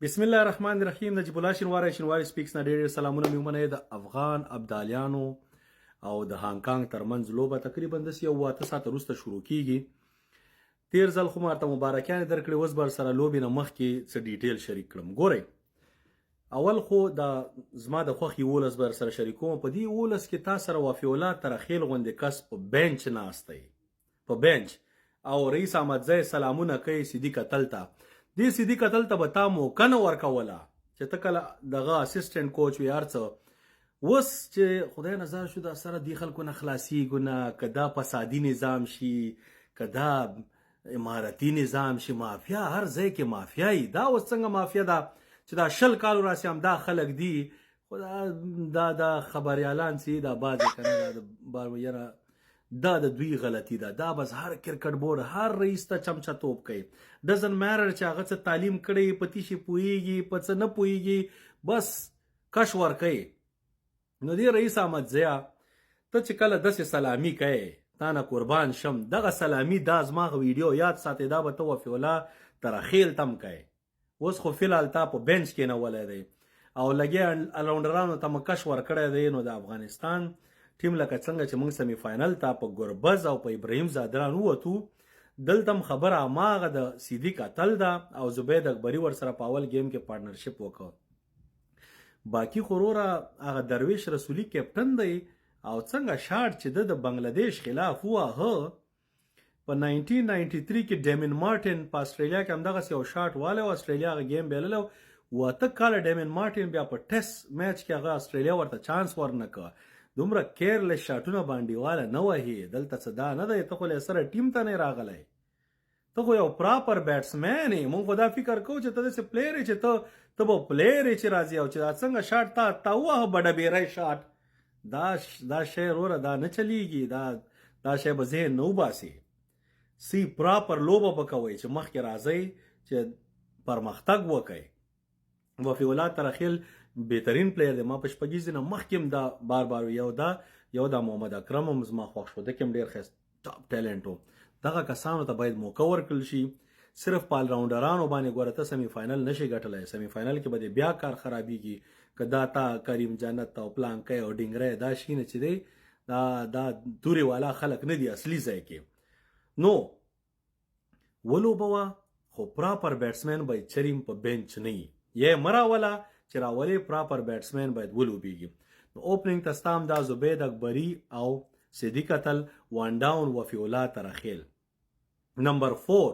بسم الله الرحمن الرحیم. نجیب الله شینواری، شینواری سپیکس نه ډېر ډېر سلامونه مې ومنئ. د افغان ابدالیانو او د هانګ کانګ ترمنځ لوبه تقریبا داسې یو 8 ساعته وروسته شروع کیږي. تیر ځل خو ما ورته مبارکیانې درکړې، اوس به سره لوبې نه مخکې څه detail شریک کړم. ګورئ، اول خو دا زما د خوښې 11 به سره شریکوم. په دې 11 کې تا سره وفي الله تره خیل غوندې کس په بنچ ناست دی، په بنچ، او رئیس احمدزی سلامونه کوي صدیق اتل ته. دې صدیق اتل ته به تا موقع نه ورکوله چې ته کله دغه assistant coach وي، هر څه. اوس چې خدای نظر شو، دا سره دی خلکو نه خلاصیږو نه، که دا فسادي نظام شي، که دا امارتي نظام شي، مافیا هر ځای کې مافیا وي. دا اوس څنګه مافیا ده چې دا 20 کالو راسي هم دا خلک دي؟ خو دا دا خبریالان چې دا بعضې که نه، دا بار یاره، دا د دوی غلطي ده. دا بس هر کرکټ بورډ هر رئیس ته چمچه توپ کوي. Doesn't matter چې هغه څه تعلیم کړی، په تیشي پوهیږي، په څه نه پوهیږي، بس کش ور کوي. نو دی رئیس احمد زیا، ته چې کله داسې سلامي کوي، تا نه قربان شم. دغه سلامي، دا زما ویډیو یاد ساتي، دا به ته وفي الله تره خیل تم کوي. اوس خو فلحال تا په بنچ کې نه ولې دی او لګیا الراونډرانو ته مکش ورکړی دی. نو د افغانستان ټیم لکه څنګه چې موږ semi final ته په ګربز او په ابراهیم زادران ووتو، دلته هم خبره هماغه د صدیق اتل ده او زبید اکبري ورسره په اول game کې partnership وکړ. باقي خو وروره هغه درویش رسولي کیپټن دی او څنګه شاټ چې د بنگلاديش خلاف وواهه په 1993 کې، ډیمن مارټن په استرالیا کې همدغسې یو شاټ والی او استرالیا هغه game بایللی و. 8 کاله ډیمن مارټن بیا په test match کې هغه استرالیا ورته چانس ورنکړ. دومره careless شاټونه باندې واله نه وهي. دلته څه دا نه دی، ته خو له سره ټیم ته نه راغلی، ته خو یو proper batsman یې. مونږ خو دا فکر کوو چې ته داسې player یې چې ته به player یې چې راځي او چې دا څنګه شاټ تا ووهه، بډه بیری شاټ. دا شی وروره دا نه چلیږي. دا شی به ذهن نه وباسي. سی proper لوبه به کوئ چې مخکې راځئ، چې پرمختګ وکئ. وفي الله تره خیل بهترین player دی. ما په شپږیزې نه مخکې هم دا بار بار، یو دا محمد اکرم هم زما خوښ شو، ده کې هم ډېر ښایسته top talent و. دغه کسانو ته باید موقع ورکړل شي. صرف په الراونډرانو باندې ګوره ته semi final نشي ګټلی. Semi final کې به دې بیا کار خرابیږي که دا تا کریم جنت او پلانکی او ډینګری دا شي نه چې دی، دا تورې والا خلک نه دي اصلي ځای کې. نو ولوبوه، خو proper batsman باید چریم په بنچ نه وي. یې مه راوله، چې راولې proper batsman باید ولوبیږي. نو opening ته ستا هم دا زبید اکبري او صدیق اتل، one down وفي الله تره خیل. نمبر 4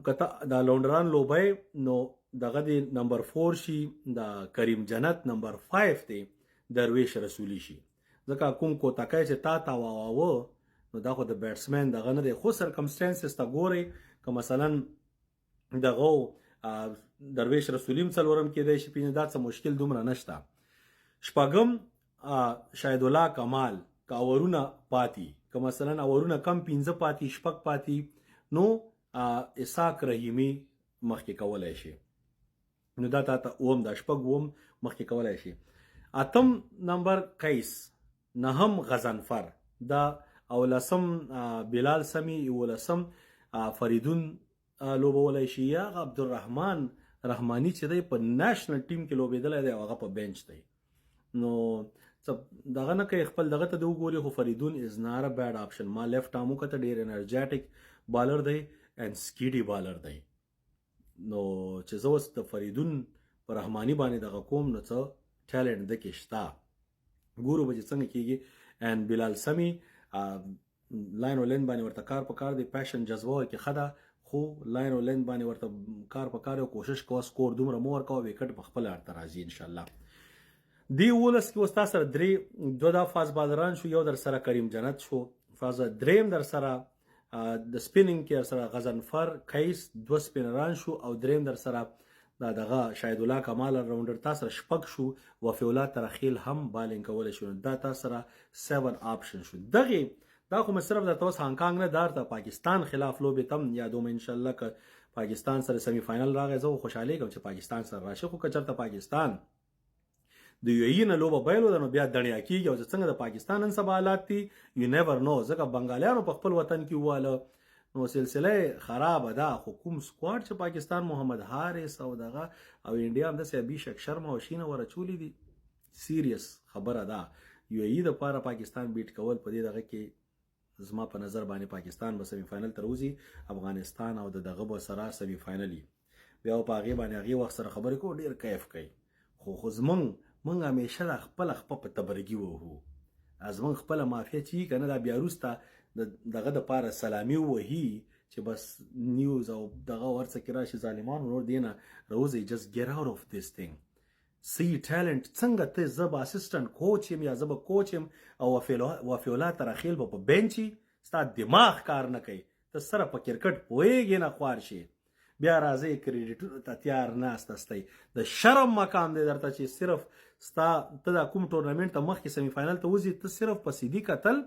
که ته د الراونډران لوبی، نو دغه دی نمبر 4 شي د کریم جنت، نمبر 5 دی درویش رسولی شي، ځکه کوم کوتکای چې تا تا واوه، نو دا خو د batsman دغه نه دی. خو circumstances ته ګورئ، که مثلا دغه درویش رسولیم څلورم کېدای شي، پینې دا څه مشکل دومره نشته. شپږم شاهد الله کمال، که اورونه پاتی، که مثلا اورونه کم، 5 پاتی، شپږ پاتی، نو اسحاق رحیمی مخکې کولای شي. نو دا تا ته اوم، دا شپږ اوم مخکې کولای شي. اتم نمبر قیس، نهم غضنفر دا، او لسم بلال سمی، یولسم فریدون لوبولای شي، یا عبدالرحمن رحماني چې دی په national team کې لوبېدلی دی او هغه په بنچ دی. نو دغه نه کوي، خپل دغه ته دی وګوري. خو فریدون is not a bad option. ما left arm وکته، ډیر energetic bowler دی and steady bowler دی. نو چې زه اوس د فریدون پر رحماني باندې دغه کوم، نو څه ټیلنټ د کې شته، ګورو به چې څنګه کیږي. And بلال سمی line او length باندې ورته کار پکار دی. Passion جذبه ورکې ښه ده، خو line او length باندې ورته کار پکار دی. کوشش کوه، score دومره مو ورکوه، ویکټ په خپله ورته راځي ان شاء الله. دی 11 کې اوس تاسو سره درې، دوه دا fast بالران شو، یو در سره کریم جنت شو fast، دریم در سره د spinning کې در سره غضنفر، قیس، دوه سپینران شو، او دریم در سره دا دغه شاهد الله کمال راونډر، تاسو سره شپږ شو. وفي الله تره خیل هم بالینګ کولی شو. دا تاسو سره 7 option شو. دغه دا خو مې صرف د اوس هانګ کانګ نه دار ته پاکستان خلاف لوبې تم یادوم. ان شاء الله که پاکستان سره semi final راغی، زه خوشاله کوم چې پاکستان سره راشي. خو که چېرته پاکستان د یو ای نه لوبه بایلوده، نو بیا دڼیا کیږي. او چې څنګه د پاکستان نن سبا حالات دي، you never know، ځکه بنګالیانو په خپل وطن کې وواله. نو سلسله خرابه ده. خو کوم سکواډ چې پاکستان محمد حارث او دغه او انډیا هم داسې ابیشک شرما او شینه ورچولي دي، سیریس خبره ده. یو ای د پاره پاکستان بیټ کول په دې دغه کې زما په نظر باندې پاکستان به سیمی فاینل ته وځي، افغانستان او د دغه به سره سیمی فاینل بیا په هغې باندې هغې وخت سره خبرې کوو، ډېر کیف کوي. خو زمونږ مونږ همیشه دا خپله خپه په تبرګي وهو، زمونږ خپله مافیا چې که نه دا بیا وروسته دغه دپاره سلامي ووهي چې بس نیوز او دغه ورڅه کې راشي ظالمانو نور دې نه راوځئ. Just get out of this thing. سی ټالنټ څنګه ته، زه به اسسټنټ کوچ یم یا زه به کوچ یم او وفي الله ترخیل به په بنچ، ستا دماغ کار نه کوي، ته سره په کرکټ پوهېږې نه، خوار شي. بیا راځئ کریډیټونو ته تیار ناست استئ. د شرم مقام دی درته چې صرف ستا ته دا کوم ټورنمنټ ته مخکې سیمی فاینل ته وځي، ته صرف په صدیق اتل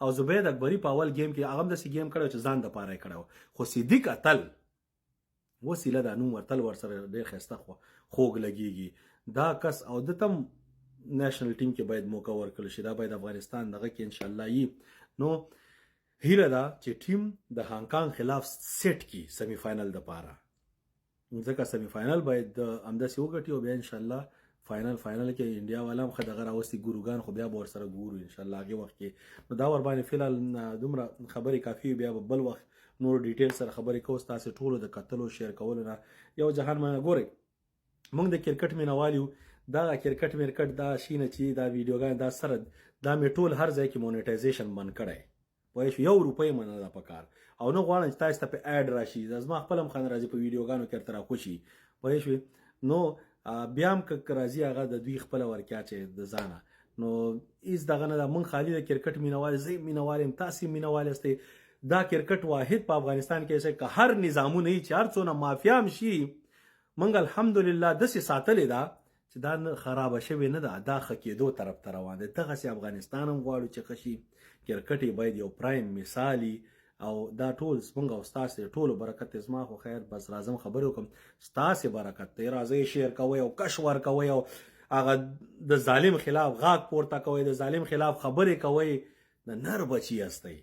او زبید اکبري په اول گیم کې هغه هم داسې گیم کړی چې ځان دپاره یې کړی، خو صدیق اتل وسیله دا نوم ورتل ورسره ډېر ښایسته خوږ لګېږي دا کس، او ده ته هم نېشنل ټیم کې باید موقع ورکړل شي، دا باید افغانستان دغه کې انشاءالله یي. نو هیله ده چې ټیم د هانګ کانګ خلاف سیټ کی سیمی فاینل د پاره، ځکه سیمی فاینل باید همداسې وګټي او بیا انشاءالله فاینل کې انډیا والا هم ښه دغه راوستي ګوروګان، خو بیا به ورسره ګورو انشاءالله هغې وخت کې. نو دا ورباندې فی الحال دومره خبرې کافي، بیا به بل وخت نور ډیټیل سره خبرې کوو. ستاسې ټولو د کتلو شیر کولو نه یو جهان مننه. ګورئ موږ د کرکټ مینوال یو، دا کرکټ مرکټ دا شینه چې دا ویډیوګان دا سره دا مې ټول هر ځای کې مونیټایزیشن بند کړی، پوه شو، یو روپۍ منه ده پکار او نه غواړم چې تاسو ته په اډ راشي، زما خپل هم خان راځي په ویډیوګانو کې ورته راخوشي، پوه شوې. نو بیا هم که راځي هغه د دوی خپله ورکیا چې د ځانه، نو هیڅ دغه نه ده. مونږ خالي د کرکټ مینوال، زه مینوال یم، تاسې مینوال یاستئ. دا کرکټ واحد په افغانستان کې چې که هر نظامونه یي چې هر څونه مافیا هم شي، مونږ الحمدلله داسې ساتلې ده چې دا خرابه شوې نه ده، دا ښه کېدو طرف ته روان دی. دغسې افغانستان هم غواړو چې ښه شي، کرکټ یې باید یو پرایم مثالي، او دا ټول زمونږ او ستاسې ټولو برکت دی. زما خو خیر بس راځم خبرې وکړم، ستاسې برکت دی. راځئ شیر کوئ او کش ورکوئ او هغه د ظالم خلاف غاږ پورته کوئ، د ظالم خلاف خبرې کوئ، د نر بچي یاستئ.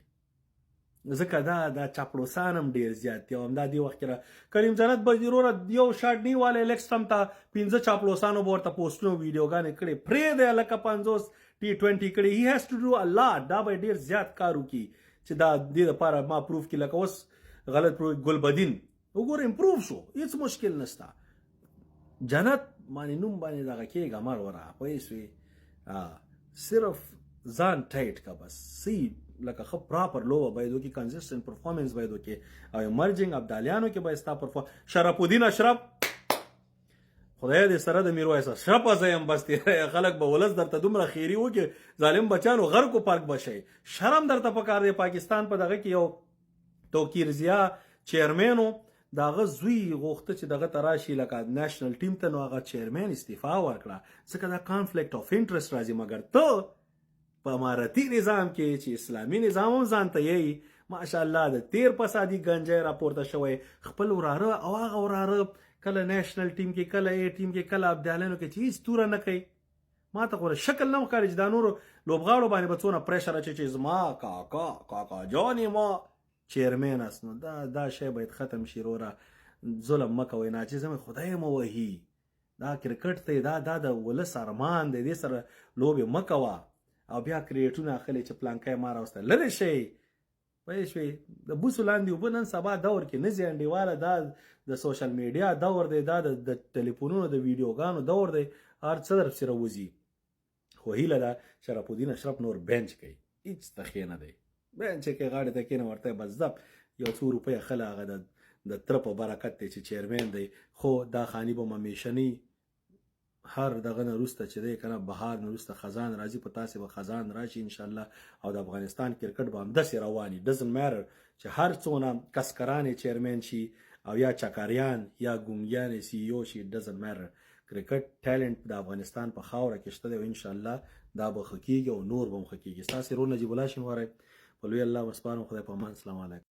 ځکه دا چاپړوسان هم ډېر زیات دي. او همدا دې وخت کې کریم جنت به وروره یو شاټ نیوالی لیګ سټم ته 5 چاپړوسانو به ورته پوسټونه ویډیوګانې کړې، پرېږدی هلکه 50 ټي 20 کړې. He has to do a lot. دا به ډېر زیات کار وکړي چې دا دې دپاره ما پروف کړي. لکه اوس غلط پروف ګلبدین وګوره امپروف شو، هیڅ مشکل نشته. جنت باندې نوم باندې دغه کېږه مر وره، پوه شوې؟ صرف ځان ټایټ کا بس، صحیح لکه ښه پراپر لوبه باید وکړي، کنسسټنټ پرفارمنس باید وکړي. او ایمرجنګ ابدالیانو کې باید ستا پرفارم. شرف الدین اشرف خدای دې سره د میرویس اشرف زه یم بس، خلک به ولس درته دومره خیری وکړي، ظالم بچانو غرق و پارک به شئ. شرم درته پکار دی. پاکستان په دغه کې یو توقیر ضیا چیرمین و، د هغه زوی غوښته چې دغه ته راشي لکه نېشنل ټیم ته، نو هغه چیرمین استعفا ورکړه، ځکه دا کانفلیکټ اف انټرست راځي. مګر ته په امارتي نظام کې چې اسلامي نظام هم ځان ته یی، ماشاءالله د تیر فسادي ګنجی راپورته شوی، خپل وراره او هغه وراره کله نېشنل ټیم کې، کله ای ټیم کې، کله ابدالانو کې چې هیڅ توره نه کوي. ما ته خو شکل نه ښکاري چې دا نورو لوبغاړو باندې به څونه پریشر اچوي چې زما کاکا کاکا جان ما چیرمین است. نو دا شی باید ختم شي وروره، ظلم مه کوئ، ناچیزه خدای مو وهي. دا کرکټ دی، دا د ولس ارمان دی، دې سره لوبې مه کوه. او بیا کریټونه اخلي چې پلانکی ما راوسته، لرې شئ، پوه شوې؟ د بوسو لاندې اوبه نن سبا دور کې نه ځي انډیواله. دا د سوشل میډیا دور دی، دا د ټلیفونونو د ویډیوګانو دور دی، هر څه درپسې راوځي. خو هیله ده شرف الدین اشرف نور بنچ کوي، هیڅ ته ښې نه دی، بنچ یې کوي، غاړې ته کښېنه ورته بس ځه یو څو روپۍ اخله، هغه د تره په برکت دی چې چیرمین دی. خو دا خاني به همیشنی هر دغه نه وروسته چې دی که نه بهار نه وروسته خزان راځي، په تاسې به خزان راشي انشاءالله. او د افغانستان کرکټ به همداسې روان وي، ډزنټ میټر چې هر څونه کسکران یې چیرمین شي او یا چکاریان یا ګونګیان یې سی او شي، ډزنټ میټر. کرکټ ټیلنټ د افغانستان په خاوره کې شته دی او انشاءالله دا به ښه کېږي او نور به هم ښه کېږي. ستاسې ورور نجیب الله شینواری په لوی الله وسپارم، خدای په امان، السلام علیکم.